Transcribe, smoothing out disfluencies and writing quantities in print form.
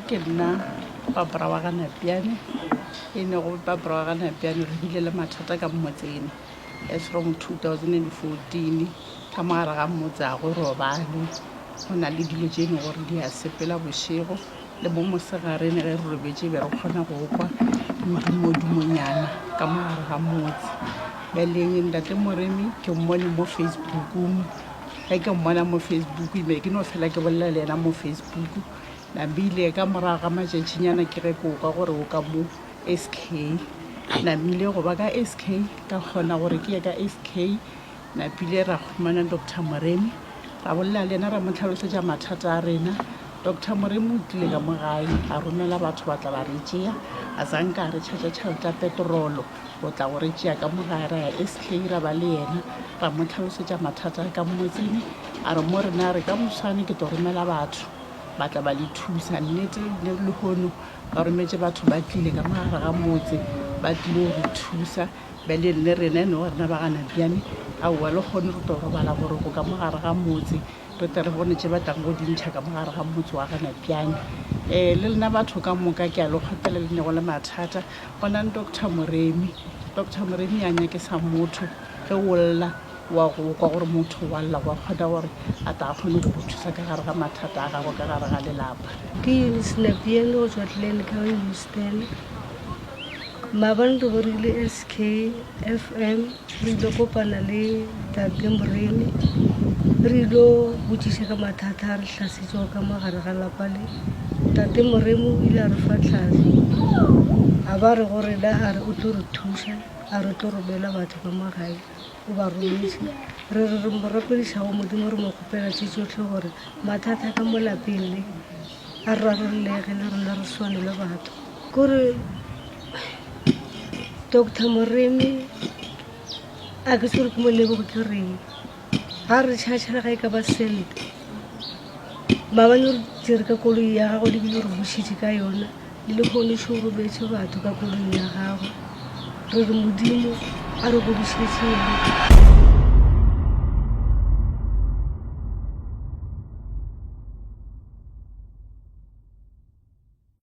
Ke nna Barbara wa ga Napiane, e nego Barbara wa ga Napiane re bile le mathata ka motseng as from 2014 ka mo gare ga motse a go robale go na le dilo tše e leng gore di a sepela bošego le mo mosegare ne ge re robetše be re kgona go kwa modumodumonyana ka mo gare ga motse. Bjale ntate Moremi ke mmone mo Facebookong Ge ke mmona mo Facebook be ke no fela ke bolela le yena mo Facebook. Namile ka morago ga matšatšinyana ke ge ke kwa gore o ka mo SK. Namile go ba ka SK ka kgona gore ke ye ka SK. Napile ra humana Doctor Moremi ra bolela le yena ra mo tlhalosetša mathata a rena. Doctor Moremi o tlile ka mo gae a romela batho ba tla ba re tšea a sa nka a re tšhatša tšhelete ya petrolo. Go tla go re tšea ka mo gae ra ya SK ra ba le yena ra mo tlhalosetša mathata a ka motseng a re mo rena re ka moswane ke tlo romela batho ba tla ba le thusa nnete le lehono ba rometše batho ba tlile ka mo gare ga motse ba tlile go re thusa bjale le rena eno rena ba gana bjane aowa le kgone re tlo robala boroko ka mo gare ga motse Re tle re bone tše ba tlago go di ntšha ka mo gare ga motse wa gana bjang. Um le lena batho ka moka ke a le kgopela le nego le mathata. Bonang Doctor Moremi. Doctor Moremi a nyake sa motho. Ge o lla wa go kwa gore motho wa lla wa kgona gore a tla kgone go go thusa ka gare ga mathata a gago ka gare ga lelapa. Ke Eunice Napiane go tšwa Glencoe Houston. Maabane re be re ile SKFM Re ile kopana le Tate Moremi, re ilo botšiša ka mathata a re hlasetšego ka mo gare ga lapa le. Tate Moremi o ile a re fa tlhahlo, a ba re go rena a re o tlo re thuša, a re o tlo romela batho ka mo gae, o ba rometše. Re re re mo rapediša go Modimo re mo kgopela tše tšohle gore mathata ka mo lapeng le a rarollege le rena re swane le batho. Kore Doctor Moremi a ke tsore ke mo leboge ke reng ga re tšhatšhela ga e ka ba sente maabane re tsere ka koloi ya gago lebile re bušitše ka yona le lehono šo robetše batho ka koloi ya gago re re modimo a re godišetše yena.